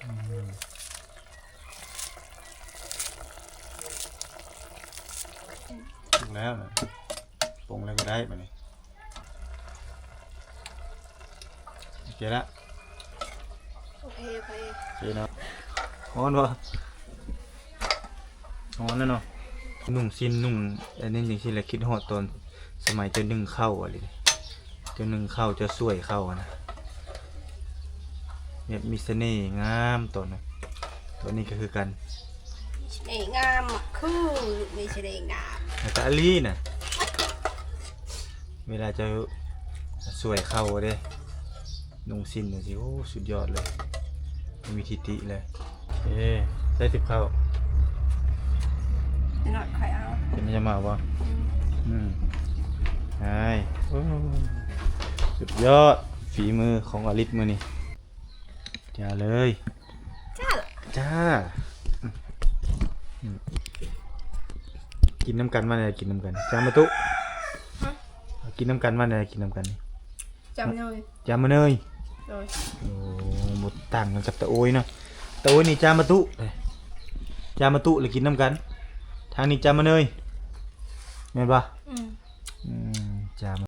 ອືມ ສຸກແລ້ວນະ ປົງແລ້ວກໍໄດ້ບາດນີ້ ໂອເຄລະ ໂອເຄ ໂອເຄ ໂອເຄເນາະ. ຮ້ອນບໍ່? ຮ້ອນແລ້ວເນາະ. ນຸ່ງສິ້ນນຸ່ງອັນນີ້ຈັ່ງຊີ້ແຫຼະ ຄິດຮອດຕອນສະໄໝເຈົ້າໜຶ້ງເຂົ້າອີ່ຫຼີ ເຈົ້າໜຶ້ງເຂົ້າ ເຈົ້າສວຍເຂົ້າຫັ້ນນະ ແບບມີສະເໜ່ຫງາມຕອນນັ້ນ ຕອນນີ້ກໍຄືກັນ ສະເໜ່ງາມ ຄືມີສະເໜ່ງາມ ແລ້ວກໍອາລີນະ ເວລາເຈົ້າສວຍເຂົ້າເດ້ ນຸ່ງສິ້ນຈັ່ງຊີ້ ໂອ້ ສຸດຍອດເລີຍ ບໍ່ມີທິຕິເລີຍ. ເອີ ໃສ່ຕິບເຂົ້າ ໜ້ອຍໆ ຂ້ອຍເອົາ ເປັນຫຍັງມາບໍ່? ອືມ ອືມ ອ້າຍ ໂອ້ ສຸດຍອດ ຝີມືຂອງອາລິດມື້ນີ້ ຈ້າເລີຍ ຈ້າ ຈ້າ ອືມ ກິນນຳກັນ ວ່າແນວໃດ ກິນນຳກັນ ຈ້າມະຕຸ ຮະ ກິນນຳກັນ ວ່າແນວໃດ ກິນນຳກັນ ຈ້າມະເນີຍ ຈ້າມະເນີຍ ໂດຍ ໂອ້ ບໍ່ຕ່າງກັນກັບຕາໂອ້ຍເນາະ ຕາໂອ້ຍນີ້ຈ້າມະຕຸ ເດ້ ຈ້າມະຕຸລະກິນນຳກັນ ທາງນີ້ຈ້າມະເນີຍ ແມ່ນບໍ່? ອືມ ອືມ ຈ້າມະ